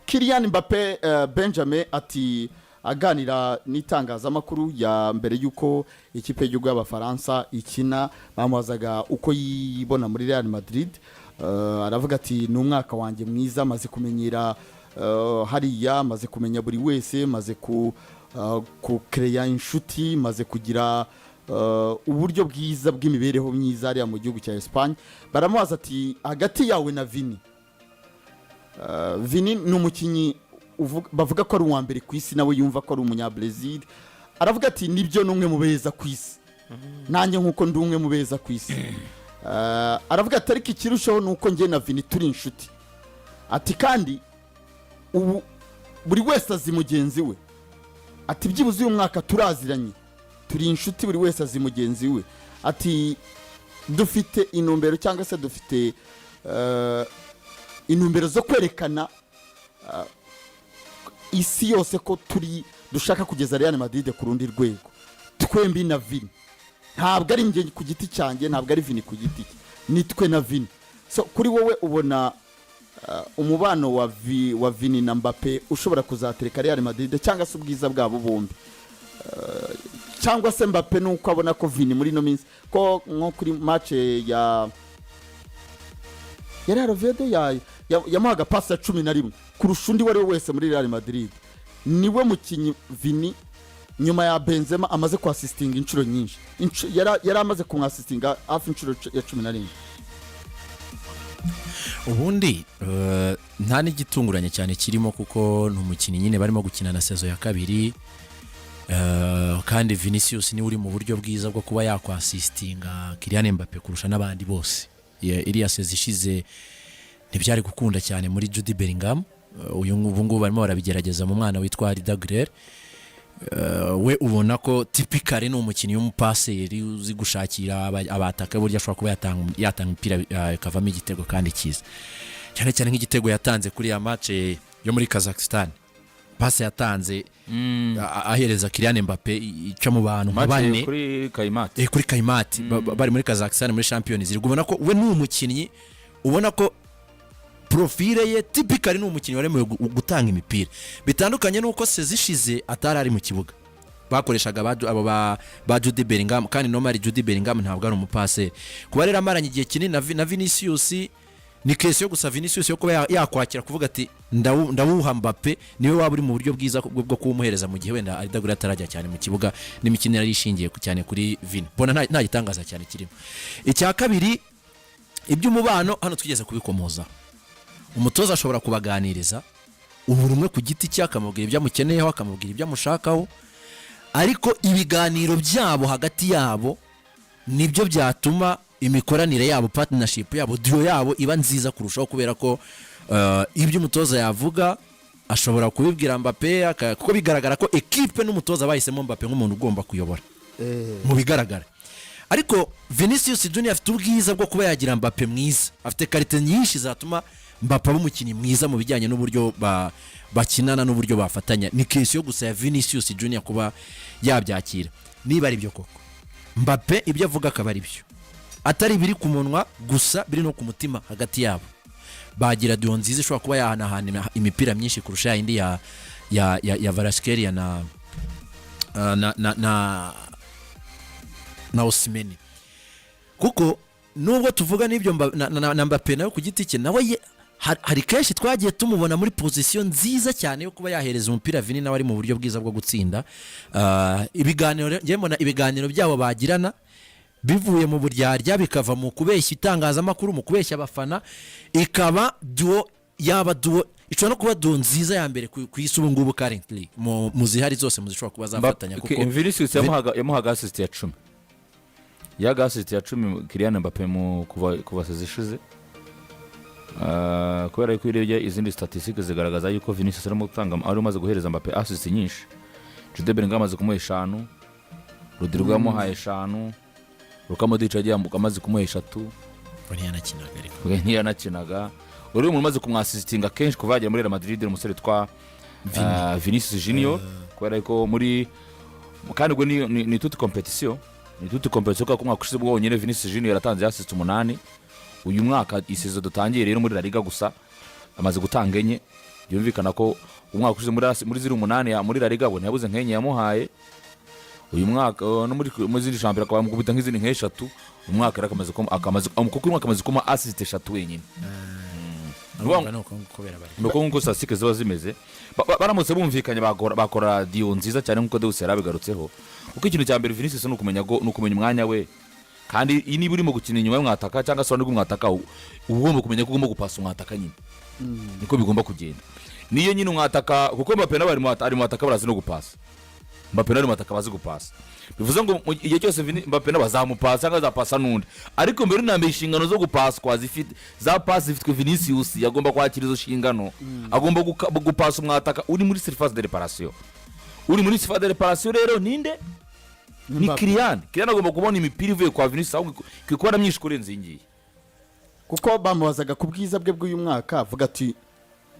Kylian Mbappe, Benjamin, ati aganira n'itangazamakuru ya mbere y'uko ikipe y'igihugu y'Abafaransa ikina, bamubazaga uko yibona muri Real Madrid. Aravuga ati: "Ni umwaka wanjye mwiza, maze kumenyera hariya, maze kumenya buri wese, maze kukereya inshuti, maze kugira uburyo bwiza bw'imibereho myiza hariya mu gihugu cya Espagne." Baramubaza ati: "Hagati yawe na Vini, Vini ni umukinnyi bavuga ko ari uwa mbere ku isi, nawe yumva ko ari Umunyabrazil." Aravuga ati: "Nibyo, ni umwe mu beza ku isi, nanjye nk'uko ndi umwe mu beza ku isi." Aravuga ati: "Ariko ikirushaho ni uko njye na Vini turi inshuti." Ati: "Kandi ubu buri wese azi mugenzi we." Ati: "Byibuze uyu mwaka turaziranye, turi inshuti, buri wese azi mugenzi we." Ati: "Dufite intumbero, cyangwa se dufite intumbero zo kwerekana isi yose ko turi dushaka kugeza Real Madrid ku rundi rwego twembi na Vini. Ntabwo ari njye ku giti cyanjye, ntabwo ari Vini ku giti cye, ni twe na Vini." So kuri wowe ubona umubano wa Vini na Mbappe ushobora kuzatereka Real Madrid, cyangwa se ubwiza bwabo bombi, cyangwa se Mbappe nuko abona ko Vini muri ino minsi, ko nko kuri match ya yari Oviedo yamuhaga pasi ya 11 kurusha undi uwo ari we wese muri Real Madrid, niwe mukinnyi Vini nyuma ya Benzema amaze kwasisitinga inshuro nyinshi? Yari amaze kumwasisitinga hafi inshuro ya 11. Ubundi nta n'igitunguranye cyane kirimo, kuko ni umukinnyi nyine barimo gukina na saison ya kabiri, kandi Vinicius niwe uri mu buryo bwiza bwo kuba yakwasisitinga Kylian Mbappe kurusha n'abandi bose. Iriya saison ishize ntibyari gukunda cyane muri Jude Bellingham. Uyu ubu ngubu barimo barabigerageza mu mwana witwa Arda Güler. We ubona ko typically ni umukinnyi w'umupaseri uzi gushakira abataka, buryo ashobora kuba yatanga umupira ikavamo igitego kandi cyiza cyane cyane, nk'igitego yatanze kuri ya match yo muri Kazakhstan, pase yatanze ahereza Kylian Mbappe ica mu bantu nka Match bane. Kuri Kayimati. Kuri Kayimati, bari muri Kazakhstan muri Champions League. Ubona ko we ni umukinnyi ubona ko profile ye typically ni umukinnyi waremewe gutanga imipira, bitandukanye n'uko saison ishize atari ari mu kibuga, bakoreshaga abo ba Jude Bellingham, kandi normally Jude Bellingham ntabwo ari umupaseri. Kuba rero amaranye igihe kinini na Vinicius, ni question gusa Vinicius yo kuba yakwakira kuvuga ati: "Ndawuha Mbappe, niwe waba uri mu buryo bwiza bwo kuwumuhereza," mu gihe wenda Arda Güler atarajya cyane mu kibuga n'imikino yari ishingiye cyane kuri Vini. Mbona nta gitangaza cyane kirimo. Icya kabiri, iby'umubano hano twigeze kubikomoza, umutoza ashobora kubaganiriza buri umwe ku giti cye, akamubwira ibyo amukeneyeho, akamubwira ibyo amushakaho, ariko ibiganiro byabo hagati yabo nibyo byatuma imikoranire yabo, partnership yabo, duo yabo iba nziza kurushaho, kubera ko ibyo umutoza yavuga ashobora kubibwira Mbappe, kuko bigaragara ko ekipe n'umutoza bahisemo Mbappe nk'umuntu ugomba kuyobora mu bigaragara. Ariko Vinicius Junior afite ubwiza bwo kuba yagira Mbappe mwiza, afite qualité nyinshi zatuma Mbappe aba umukinnyi mwiza mu bijyanye n'uburyo bakinana n'uburyo bafatanya. Ni question gusa ya Vinicius Junior kuba yabyakira niba ari byo koko, Mbappe ibyo avuga akaba ari byo, atari ibiri ku munwa gusa, biri no ku mutima. Hagati yabo bagira duo nziza ishobora kuba yahanahana imipira myinshi kurusha yindi ya Kvaratskhelia na Osimhen, kuko nubwo tuvuga n'ibyo na Mbappe nawe ku giti cye, nawe hari kenshi twagiye tumubona muri position nziza cyane yo kuba yahereza umupira Vini, nawe ari mu buryo bwiza bwo gutsinda. Ibiganiro njyewe mbona ibiganiro byabo bagirana bivuye mu buryarya, bikava mu kubeshya itangazamakuru, mu kubeshya abafana, ikaba duo, yaba duo ishobora no kuba duo nziza ya mbere ku isi ubu ngubu currently, mu zihari zose, mu zishobora kuba zafatanya, kuko Vinicius yamuhaga assist ya 10, yahaga assist ya 10 Kylian Mbappe mu kuva saison ishize. Kubera yuko iyo urebye izindi statistiques zigaragaza yuko Vinicius arimo gutanga, ari umaze guhereza Mbappe assist nyinshi. Jude Bellingham amaze kumuha eshanu, Rodrigo yamuhaye eshanu, Luka Modric yagiye amaze kumuha eshatu. Ngo ntiyanakinaga ariko. We ntiyanakinaga. Uri umuntu umaze kumwasisitinga kenshi kuva yagera muri Real Madrid ni umusore witwa Vinicius Junior, kubera ko muri kandi ubwo ni toute compétition, ni toute compétition, kuko umwaka ushize bwo wonyine Vinicius Junior yatanze assist umunani. Uyu mwaka i saison dutangiye rero muri La Liga gusa. Amaze gutanga enye. Byumvikana ko umwaka ushize muri ziri umunani muri La Liga, ntiyabuze nk'enye yamuhaye. Uyu mwaka no muri zindi shampiyona akaba yamukubita nk'izindi nk'eshatu. Umwaka rero akamaze kuko uyu mwaka amaze kumuha assist eshatu wenyine. Urumva ni uko kubera bari Ni uko nk'uko statistique ziba zimeze. Baramutse bumvikanye bakora duo nziza cyane, nk'uko Deus yari abigarutseho, kuko ikintu cya mbere Vinicius ni ukumenya go, ni ukumenya umwanya we. Kandi iyi niba urimo gukina inyuma y'umwataka cyangwa se uruhande rw'umwataka, uba ugomba kumenya ko ugomba gupasa umwataka nyine, niko bigomba kugenda. Niyo nyine umwataka, kuko Mbappe nawe ari mu bataka barazi no gupasa. Mbappe nawe ari mu bataka bazi gupasa. Bivuze ngo igihe cyose Mbappe nawe azamupasa cyangwa azapasa n'undi, ariko mbere na mbere inshingano zo gupaswa zifite za pasi zifitwe Vinicius. Agomba kwakira izo nshingano, agomba gupasa umwataka uri muri surface de réparation. Uri muri surface de réparation rero ninde? Ni Mbappe. Kylian. Kylian agomba kubona imipira ivuye kwa Vinicius, ahubwo ikora myinshi kurenza iyi ngiyi. Kuko bamubazaga ku bwiza bwe bw'uyu mwaka, avuga ati: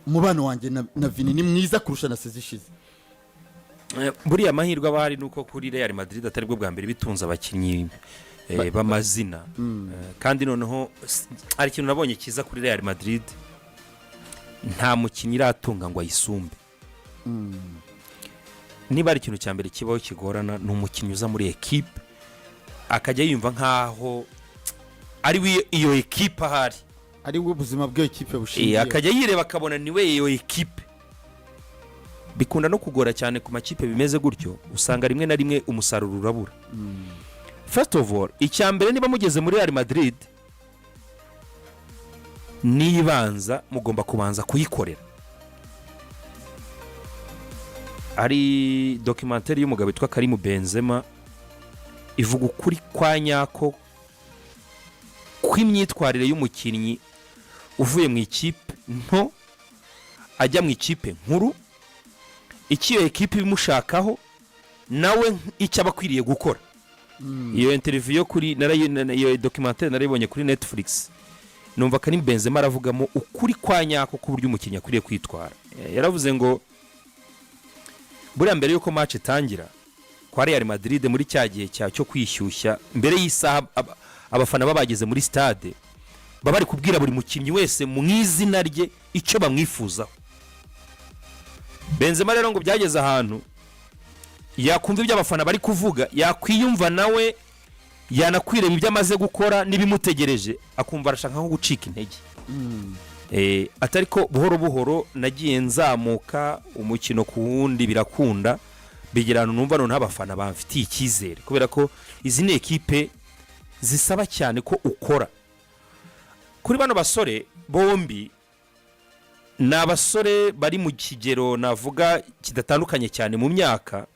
"Umubano wanjye na Vini ni mwiza kurusha na saison ishize." Buriya amahirwe aba ahari ni uko kuri Real Madrid atari bwo bwa mbere bitunze abakinnyi b'amazina. Kandi noneho hari ikintu nabonye cyiza kuri Real Madrid: nta mukinnyi iratunga ngo ayisumbe. Niba ari ikintu cya mbere kibaho kigorana, ni umukinnyi uza muri ekipe akajya yiyumva nk'aho ari we iyo ekipe ahari. Ari we ubuzima bw'iyo kipe bushingiye. Akajya yireba akabona ni we iyo ekipe. Bikunda no kugora cyane ku makipe bimeze gutyo, usanga rimwe na rimwe umusaruro urabura. First of all, icya mbere, niba mugeze muri Real Madrid, nibanza mugomba kubanza kuyikorera. Hari documentary y'umugabo witwa Karim Benzema ivuga ukuri kwa nyako kw'imyitwarire y'umukinnyi uvuye mu ikipe nto ajya mu ikipe nkuru, icyo iyo ekipe ibimushakaho, nawe icyo aba akwiriye gukora. Iyo interview yo kuri iyo documentaire narayibonye kuri Netflix, numva Karim Benzema aravugamo ukuri kwa nyako k'uburyo umukinnyi akwiriye kwitwara. Yaravuze ngo buriya mbere y'uko match itangira kwa Real Madrid, muri cya gihe cyo kwishyushya, mbere y'isaha abafana baba bageze muri stade, baba bari kubwira buri mukinnyi wese mu izina rye icyo bamwifuzaho. Benzema rero ngo byageze ahantu yakumva ibyo abafana bari kuvuga, yakwiyumva nawe, yanakwireba ibyo amaze gukora n'ibimutegereje, akumva arashaka nko gucika intege. Atari ko buhoro buhoro nagiye nzamuka umukino ku wundi, birakunda bigira ahantu numva noneho abafana bamfitiye icyizere, kubera ko izi ni ekipe zisaba cyane ko ukora. Kuri bano basore bombi, ni abasore bari mu kigero navuga kidatandukanye cyane mu myaka.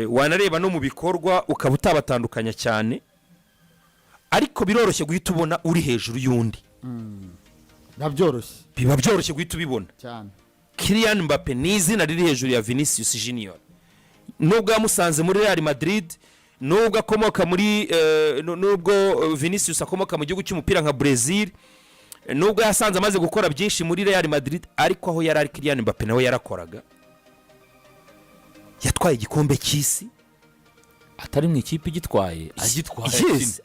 Wanareba no mu bikorwa ukaba utabatandukanya cyane, ariko biroroshye guhita ubona uri hejuru y'undi. Biba byoroshye. Biba byoroshye guhita ubibona. Cyane. Kylian Mbappe ni izina riri hejuru ya Vinicius Junior, nubwo yamusanze muri Real Madrid, nubwo akomoka muri nubwo Vinicius akomoka mu gihugu cy'umupira nka Brazil, nubwo yasanze amaze gukora byinshi muri Real Madrid, ariko aho yari ari Kylian Mbappe nawe yarakoraga, yatwaye igikombe cy'isi. Atari mu ikipe igitwaye, agitwaye. Yes,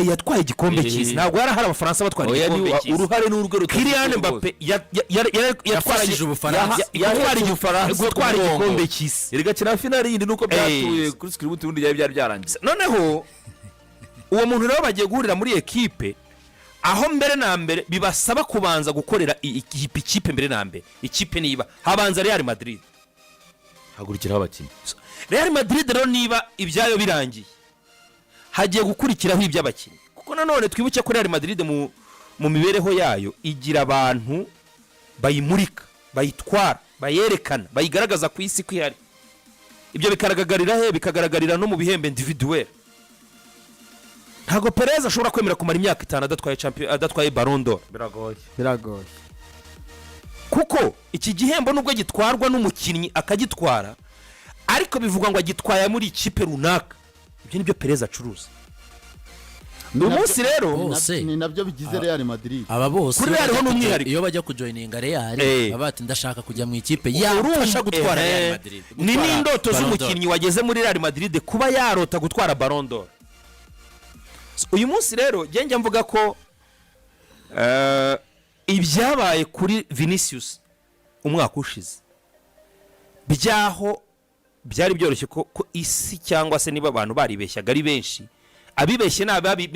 yatwaye igikombe cy'isi. Ntabwo yari ahari Abafaransa batwara Oya, igikombe cy'isi. Uruhare ni urwe. Kylian Mbappe Yafashije Ubufaransa. Yahetse Ubufaransa gutwara ku mugongo. igikombe cy'isi. Erega kina finale yindi nuko byatuye kuri script, ubundi byari byarangiye. Noneho uwo muntu rero bagiye guhurira muri ekipe aho mbere na mbere bibasaba kubanza gukorera ikipe mbere na mbere. Ikipe niba habanza Real Madrid, hagurikiraho abakinnyi. Real Madrid rero niba ibyayo birangiye, hagiye gukurikiraho iby'abakinnyi, kuko nanone twibuke ko Real Madrid mu mibereho yayo igira abantu bayimurika, bayitwara, bayerekana, bayigaragaza ku isi ko ihari. Ibyo bikagaragarira he? Bikagaragarira no mu bihembo individuel. Ntabwo Perez ashobora kwemera kumara imyaka 5 adatwaye champion, adatwaye Ballon d'Or. Biragoye. Biragoye. Kuko iki gihembo nubwo gitwarwa n'umukinnyi akagitwara, ariko bivugwa ngo agitwaye muri ikipe runaka. Ibyo nibyo Perez acuruza uyu munsi rero. Bose. Ni nabyo bigize Real Madrid. Aba bose Kuri iyo Real ho bajya ni umwihariko. Iyo bajya kujoininga Real, baba bati: "Ndashaka kujya mu ikipe yamfasha gutwara Real Madrid, Ni gutwara n'indoto Ballon d'Or." z'umukinnyi wageze muri Real Madrid kuba yarota gutwara Ballon d'Or. So, uyu munsi rero njya mvuga ko Ibyabaye kuri Vinicius umwaka ushize, byaho byari byoroshye ko isi, cyangwa se niba abantu baribeshyaga ari benshi, abibeshye ni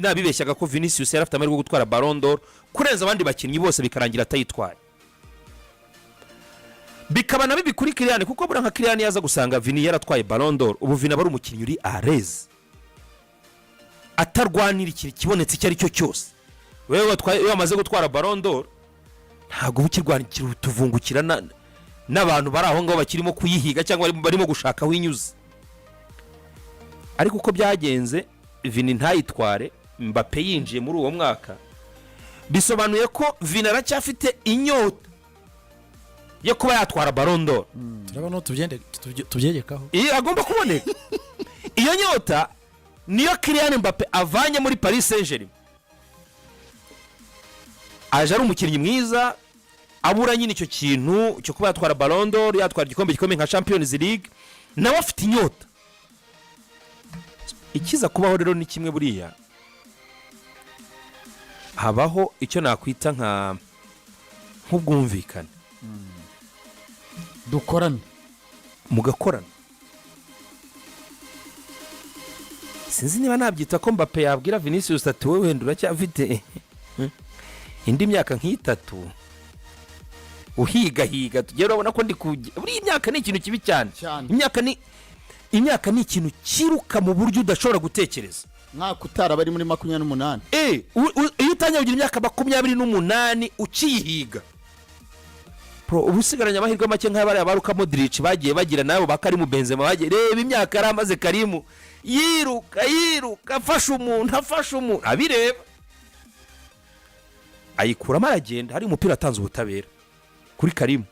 abibeshyaga ko Vinicius yari afite amahirwe yo gutwara Ballon d'Or kurenza abandi bakinnyi bose, bikarangira atayitwaye, bikaba na bibi kuri Kylian, kuko buriya nka Kylian yaza gusanga Vini yaratwaye Ballon d'Or, ubu Vini aba ari umukinnyi uri areze, atarwanira ikintu kibonetse icyo ari cyo cyose. Wewe iyo wamaze gutwara Ballon d'Or, ntabwo uba ukirwanira utuvungukira n'abantu bari aho ngaho bakirimo kuyihiga cyangwa barimo gushaka aho inyuze. Ariko uko byagenze, Vini ntayitware, Mbappe yinjiye muri uwo mwaka, bisobanuye ko Vini aracyafite inyota yo kuba yatwara Ballon d'Or. Turabona tubyegekaho. Iyo agomba kuboneka, iyo nyota niyo Kylian Mbappe avanye muri Paris Saint Germain. Aje ari umukinnyi mwiza, abura nyine icyo kintu cyo kuba yatwara Ballon d'Or, yatwara igikombe gikomeye nka Champions League. Nawe afite inyota. Ikiza kubaho rero ni kimwe: buriya habaho icyo nakwita nk'ubwumvikane. Dukorane. Mugakorana. Sinzi niba nabyita ko Mbappe yabwira Vinicius ati: "Wowe wenda uracyafite indi myaka nk'itatu uhigahiga." Tugera urabona ko ndi kujya, buriya imyaka ni ikintu kibi cyane. Cyane. Imyaka ni ikintu cyiruka mu buryo udashobora gutekereza. Mwaka utara bari muri 28. Iyo utangiye kugira imyaka 28 ukiyihiga, bro, uba usigaranye amahirwe make nk'abariya ba Luka Modric bagiye bagira, nabo ba Karimu Benzema bagiye. Reba imyaka yari amaze Karimu yiruka, yiruka, afasha umuntu, afasha umuntu, abireba, ayikuramo aragenda. Hari umupira atanze ubutabera kuri Karimu.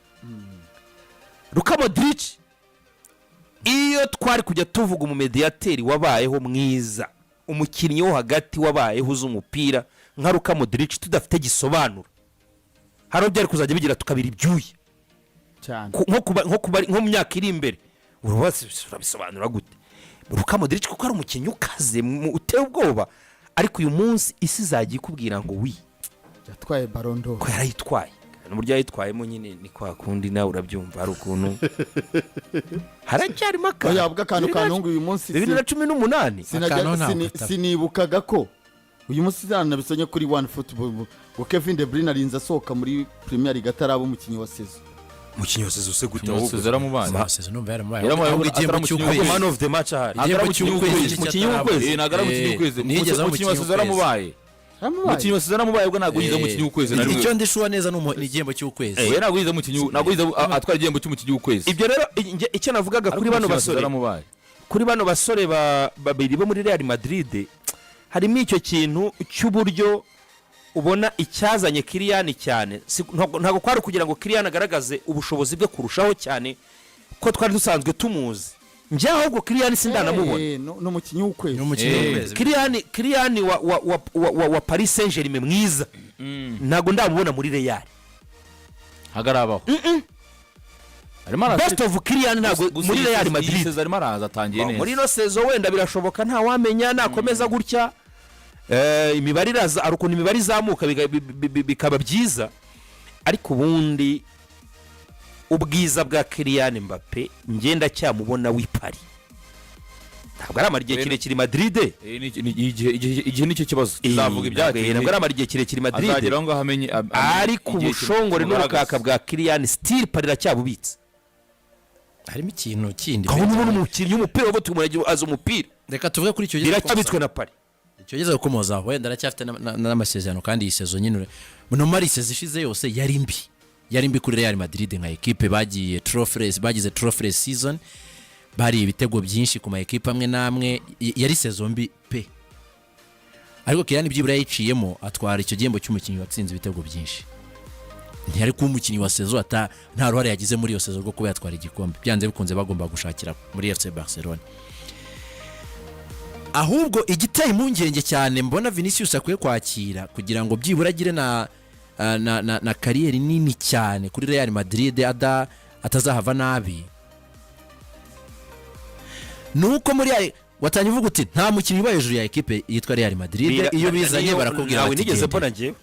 Luka Modric, iyo twari kujya tuvuga umumediyateri wabayeho mwiza, umukinnyi wo hagati wabayeho uzi umupira nka Luka Modric, tudafite gisobanura, hari aho byari kuzajya bigira tukabira ibyuya. Cyane. Nko mu myaka iri imbere, urabisobanura gute Luka Modric, kuko ari umukinnyi ukaze, uteye ubwoba? Ariko uyu munsi isi izajya ikubwira ngo wi Yatwaye Ballon d'Or. Ko yarayitwaye, n'uburyo yayitwayemo nyine ni kwa kundi, nawe urabyumva, hari ukuntu haracyarimo akantu. Yavuga akantu kantungu uyu munsi. 2018. Akantu ntabwo Sinibukaga ko uyu munsi zanabisonye kuri One Football ngo Kevin De Bruyne arinze asohoka muri Premier League ataraba umukinnyi wa saison. Umukinnyi wa saison se gute? Umukinnyi wa Ahubwo saison yaramubaye. Saison numva yaramubaye. Yaramubaye, Ahubwo igihembo atari umukinnyi cy'ukwezi. Man of the match ahari. Igihembo Atari umukinnyi cy'ukwezi. w'ukwezi. Umukinnyi w'ukwezi. Ntabwo ari umukinnyi w'ukwezi. Ntiyigeze aba Umukinnyi wa umukinnyi saison yaramubaye. Yaramubaye. Umukinnyi wa saison yaramubaye, ubwo ntabwo yigeze umukinnyi w'ukwezi na rimwe. Icyo ndishuwa neza ni igihembo cy'ukwezi. Oya, ntabwo yigeze umukinnyi, ntabwo yigeze atwara igihembo cy'umukinnyi w'ukwezi. Ibyo rero, icyo navugaga Ariko kuri bano umukinnyi wa saison basore, yaramubaye. kuri bano basore babiri bo muri Real Madrid, harimo icyo kintu cy'uburyo ubona icyazanye Kylian cyane ntabwo kwari ukugira ngo Kylian agaragaze ubushobozi bwe kurushaho cyane, ko twari dusanzwe tumuzi. Njye ahubwo Kylian sindanamubona. Ni umukinnyi w'ukwezi. Ni umukinnyi w'ukwezi. Kylian wa Paris Saint Germain mwiza ntabwo ndamubona muri Real. Hagarabaho arimo araza. Best of Kylian ntabwo Gusa muri iyi Real iyi Madrid. saison arimo araza, atangiye neza. Muri ino saison wenda birashoboka, ntawamenya nakomeza gutya. Imibare iraza, hari ukuntu imibare izamuka bikaba byiza. Ariko ubundi ubwiza bwa Kylian Mbappe ngenda cyamubona w'i Paris, ntabwo aramara igihe kirekire i Madrid. Igihe nicyo kibazo, tuzavuga ibyacu. Ntabwo aramara igihe kirekire i Madrid. Azagera aho ngaho amenye Ariko igihe ubushongore kimugaragaza. n'ubukaka bwa Kylian still Paris iracyabubitse. Harimo ikintu kindi. Ukabona ubona umukinnyi w'umupira uba umuntu azi umupira. Reka tuvuge kuri icyo Biracyabitswe na Paris. Icyo ugeze gukomozaho, wenda aracyafite n'amasezerano, kandi iyi saison nyine nomari saison ishize yose yari mbi, yari mbi kuri Real Madrid nka ekipe. Bagiye trophyless, bagize trophyless season, bari ibitego byinshi ku ma ekipe amwe n'amwe. Yari saison mbi pe. Ariko Kylian byibura yayiciyemo, atwara icyo gihembo cy'umukinnyi watsinze ibitego byinshi. Ntiyari kuba umukinnyi wa saison ata nta ruhare yagize muri iyo saison rwo kuba yatwara igikombe. Byanze bikunze bagomba gushakira muri FC Barcelona. Ahubwo igiteye impungenge cyane mbona Vinicius akwiye kwakira kugira ngo byibura agire na carrière nini cyane kuri Real Madrid, atazahava nabi, ni uko muri watangiye uvuga uti nta mukinnyi uba hejuru ya ekipe yitwa Real Madrid. Iyo bizanye barakubwira Ntawe bati nigeze genda. mbona njyewe.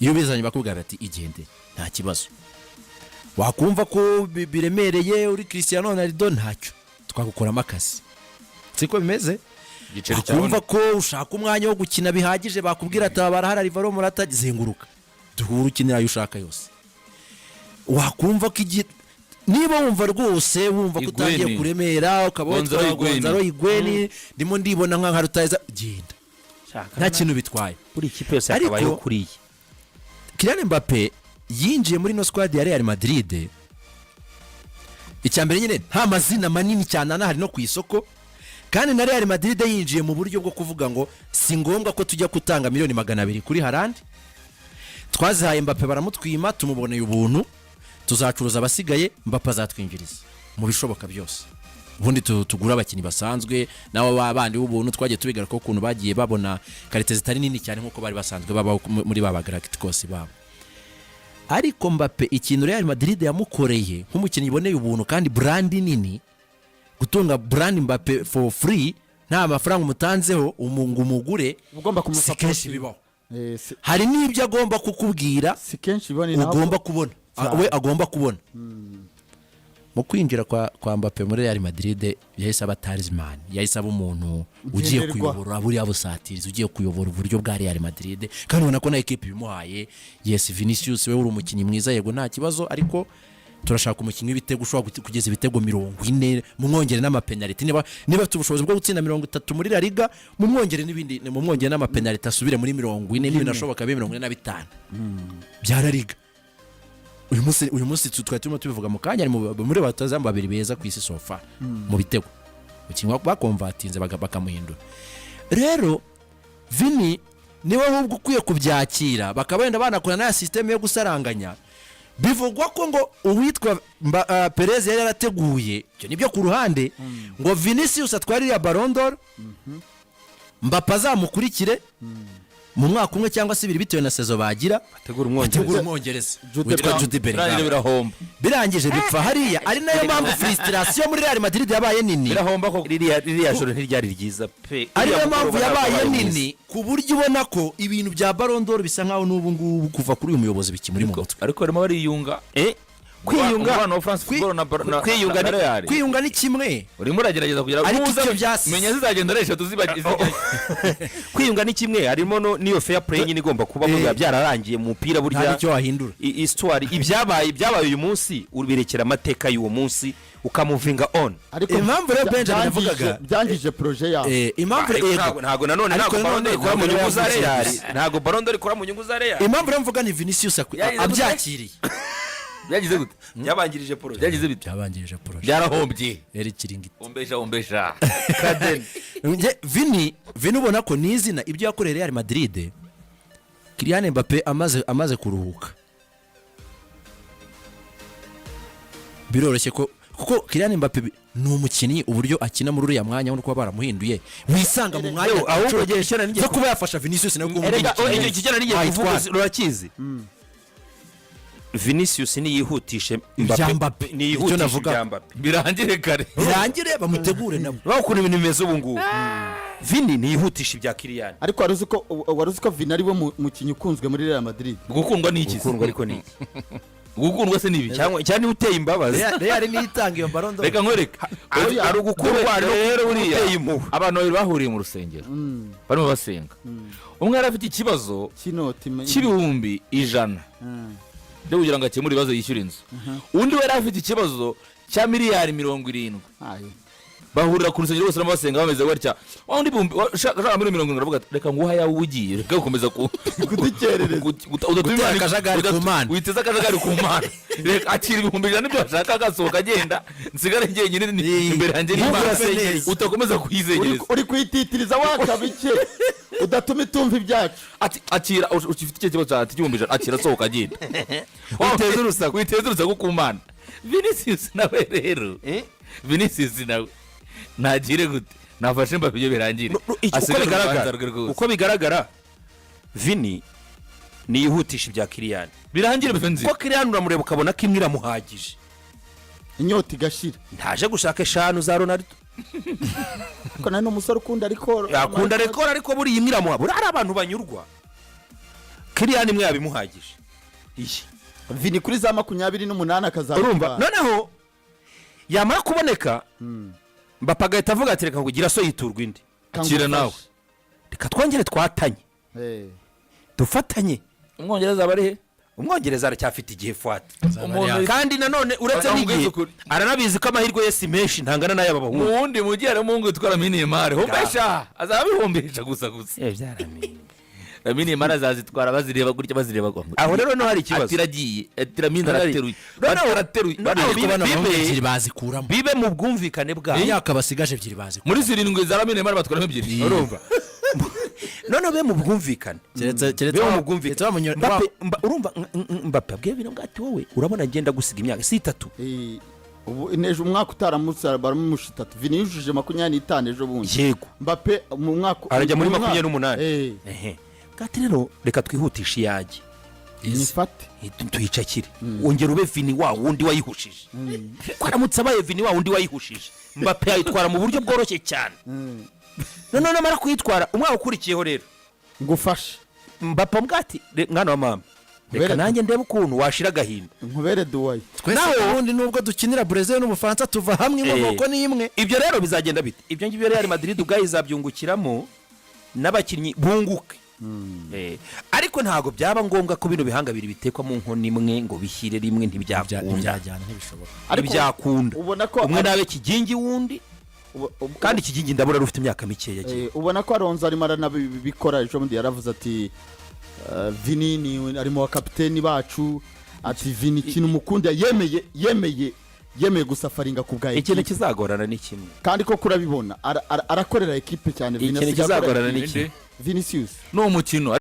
Iyo ubizanye bakubwira bati: "Igendere, nta kibazo." Wakumva ko biremereye, uri Cristiano Ronaldo, ntacyo twagukoramo akazi, siko bimeze? Igiceri Wakumva cyabona. ko ushaka umwanya wo gukina bihagije, bakubwira ati: "Barahari, Alvaro Morata, zenguruka duhure, ukinira ayo ushaka yose." Wakumva ko igihe niba wumva rwose wumva ko utangiye Higuain. kuremera, ukaba Gonzalo witwa Higuain. Gonzalo Higuain, ndimo ndibona nka rutahiza, genda, nta kintu bitwaye. Buri kipe yose Ariko- yakabayeho kuriya. Kylian Mbappe yinjiye muri ino squad ya Real Madrid, icya mbere nyine nta mazina manini cyane anahari no ku isoko, kandi na Real Madrid yinjiye mu buryo bwo kuvuga ngo si ngombwa ko tujya gutanga miliyoni 200 kuri Haaland, twazihaye Mbappe baramutwima, tumuboneye ubuntu, tuzacuruza abasigaye, Mbappe azatwinjiriza mu bishoboka byose, ubundi tugure abakinnyi basanzwe nabo ba bandi b'ubuntu. Twagiye tubigaruka ukuntu bagiye babona qualité zitari nini cyane nk'uko bari basanzwe babaho muri ba Galacticos babo. Ariko Mbappe, ikintu Real Madrid yamukoreye nk'umukinnyi iboneye ubuntu kandi brand nini, gutunga brand Mbappe for free, nta mafaranga umutanzeho ngo umugure, Ugomba si kenshi kumusapotinga. bibaho. Si, Hari n'ibyo agomba kukubwira si kenshi biba, ni ntabwo- ugomba kubona. Cyane. We agomba kubona. Mu kwinjira kwa Mbappe muri Real Madrid, yahise aba talisman, yahise aba umuntu ugiye Ngenderwa. kuyobora buriya busatirizi, ugiye kuyobora uburyo bwa Real Madrid, kandi ubona ko na ekipe ibimuhaye. Yes, Vinicius we uri umukinnyi mwiza, yego, nta kibazo, ariko turashaka umukinnyi w'ibitego ushobora kugeza ibitego 40, mumwongere n'amapenaliti. Niba afite ubushobozi bwo gutsinda 30 muri La Liga, mumwongere n'ibindi, mumwongere n'amapenaliti, asubire muri 40, n'ibinashoboka bibe 45 bya La Liga. Uyu munsi twari turimo tubivuga mu kanya, ari muri batazamu babiri beza ku isi so far mu bitego, umukinnyi bakomvatinze bakamuhindura. Rero Vini niwe ahubwo ukwiye kubyakira, bakaba wenda banakora n'aya système yo gusaranganya. Bivugwa ko ngo uwitwa Perez yari yarateguye, ibyo nibyo ku ruhande, ngo Vinicius atware iriya Ballon d'Or, Mbappe azamukurikire mu mwaka umwe cyangwa se ibiri bitewe na saison bagira, Bategura Umwongereza. bategura Umwongereza Jude witwa Bellingham. Jude Birangije Bellingham. birahomba. Birangije bipfa hariya, ari nayo mpamvu frustration muri Real Madrid yabaye nini. Birahomba koko. Ririya joro ntiryari ryiza pe. Ari Uriya nayo mpamvu mugoroba ntabwo yabaye wabaye mwiza. nini, ku buryo ubona ko ibintu bya Ballon d'Or bisa nkaho n'ubu ngubu kuva kuri uyu muyobozi bikimuri mu mutwe. Ariko barimo bariyunga. Kwiyunga Umubano wa France Football kwiyunga na Real. Kwiyunga ni kimwe. Urimo uragerageza kugira Ariko nuza icyo byasize- menya zizagenda ari eshatu Kwiyunga ni kimwe, harimo n'iyo fair play nyine igomba kuba, biba byararangiye mu mupira Nta burya. n'icyo wahindura. Histoire, ibyabaye uyu munsi ubirekera amateka y'uwo munsi, ukamuvinga on. Ariko Impamvu rero Benjamin yavugaga- byangije projet yabo. Impamvu Ariko yego. ntabwo nanone Ariko ntabwo nanone Ballon d'Or ikora mu ntabwo nyungu za yavuze Real. gusa. Ntabwo Ballon d'Or ikora mu nyungu za Real. Impamvu rero mvuga ni Vinicius Yagize gute? abyakiriye. Byagize gute? Byabangirije projet. Byagize bite? Byabanjirije projet. Byarahombye. Eri kiringiti. Ombesha, ombesha. Nge- Vini ubona ko ni izina, ibyo yakoreye Real Madrid, Kylian Mbappe amaze kuruhuka, biroroshye ko, kuko Kylian Mbappe ni umukinnyi, uburyo akina muri uriya mwanya, ubona ko baramuhinduye, wisanga mu mwanya Yewe, ahubwo inshuro igihe cyane n'igihe zo kuba yafasha Vinicius nawe kuba Erega umukinnyi icyo kijyana n'igihe kuvuga wayitwara. urakizi, Vinicius niyihutishe. Ibya Mbappe. Niyihutishe Icyo navuga. ibya Mbappe. Birangire kare. Birangire, bamutegure nabo. Urabona ukuntu ibintu bimeze ubu ngubu, Vini niyihutishe ibya Kylian. Ariko wari uzi ko Vini ari we mukinnyi ukunzwe muri Real Madrid? Gukundwa ni iki se? Gukundwa ariko ni iki? Gukundwa se ni ibiki? Cyangwa niba uteye imbabazi. Real niyo itanga iyo Ballon d'Or. Reka nkwereke. Ari ugukundwa, hari no Rero buriya uteye impuhwe. Abantu babiri bahuriye mu rusengero barimo basenga, umwe yari afite ikibazo cy'inoti cy'ibihumbi 100 byo kugira ngo akemure ibibazo, yishyure inzu. Undi we yari afite ikibazo cya miliyari 70. Ayo. Bahurira ku rusengero bose barimo basenga bameze gutya. Wa wundi ushaka miliyoni 70 aravuga ati: "Reka nguhe ayawe ugiye, reka gukomeza ku Kudukerereza. Udatuma Gutera akajagari ku Mana. Witeze akajagari ku Mana. Reka akira 100,000 nibyo ashaka, agasohoka agenda, nsigare njyenyine imbere yanjye n'Imana." Urasengereza. Utakomeza kuyizengereza. Uri kuyititiriza wakabike, udatuma itumva ibyacu. Ati: "Akira, ufite icyo kibazo cyawe," ati 100,000, "akira, sohoka agenda, Witeze urusaku. Witeze urusaku ku Mana." Vinicius nawe rero, Vinicius nawe ntagire gute, nafashe Mbappe ibyo birangire. Uko Asigare urubanza bigaragara rwe rwose. Uko bigaragara, Vini niyihutisha ibya Kylian. Birangire bive nzira. Kuko Kylian uramureba ukabona ko imwe iramuhagije. Inyota igashira. Ntaje gushaka eshanu za Ronaldo. Ariko nawe ni umusore ukunda, ariko Yakunda record, ariko buriya imwe iramuha. Buriya hari abantu banyurwa. Kylian imwe yabimuhagije iyi. Vini kuri za 28 akazabitwara. Urumva, noneho yamara kuboneka, Mbappe agahita avuga ati: "Reka kugira so yiturwa indi." Akira nawe. Reka twongere twatanye, dufatanye. Umwongereza aba ari he? Umwongereza aracyafite igihe, Fuati. Umuntu Kandi nanone uretse Bakamugize n'igihe, ukuri. aranabizi ko amahirwe ye si menshi, ntangana n'ay'aba Mu bahungu. wundi mujyi harimo umuhungu witwa Lamine Yamal, hombesha, azaba abihombesha gusa gusa. Lamine Yamal azazitwara bazireba gutya, bazireba gutya. Aho rero no hari ikibazo. Ati iragiye, ati Lamine arateruye. Noneho- Arateruye. noneho Ariko bano bahungu bibe ebyiri bazikuramo. Bibe mu bwumvikane bwabo. Imyaka basigaje, ebyiri bazikuramo. Muri zirindwi za Lamine Yamal batwaramo ebyiri. Urumva, noneho be mu bwumvikane, Keretse be mu bwumvikane. keretse Mbappe, urumva, Mbappe abwiye bino ngo ati: "Wowe urabona ngenda gusiga imyaka si itatu." Ubu ejo umwaka utaramutse baramumusha itatu. Vini yujuje 25 ejo bundi. Mbappe mu mwaka Arajya muri mu mwaka- 28. Ehe, gati rero reka twihutishe iyanjye. Nifate. Tuyicakire, wongera ube Vini wa wundi wayihushije, ko aramutse abaye Vini wa wundi wayihushije, Mbappe yayitwara mu buryo bworoshye cyane. Noneho namara kuyitwara umwaka ukurikiyeho rero, Ngufashe. Mbappe ambwira ati: "Mwana wa mama, reka nanjye ndebe ukuntu washira agahinda." Nkubere duwaye. Twese ubundi nubwo dukinira Brazil n'Ubufaransa, tuva hamwe, inkomoko ni imwe. Ibyo rero bizagenda bite? Ibyo ngibyo Real Madrid ubwayo izabyungukiramo n'abakinnyi bunguke. Ariko ntabwo byaba ngombwa ko bino bihanga bibiri bitekwa mu nkono imwe ngo bishyire rimwe, ntibyakunda. Ntibyajyana, ntibishoboka. Ariko Ntibyakunda. ubona ko Umwe nabe kigingi wundi, kandi kigingi ndabona ari ufite imyaka mikeya cyane. Ubona ko Alonso arimo aranabikora. Ejo bundi yaravuze ati Vini ni ari mu bakapiteni bacu, ati Vini ikintu umukunda, yemeye gusafaringa ku bwa Ikintu ekipe. kizagorana ni kimwe. Kandi koko urabibona, arakorera ekipe cyane Vini. Ikintu asigaye akorera kizagorana ni Ninde? kimwe. Vinicius. Ni umukino.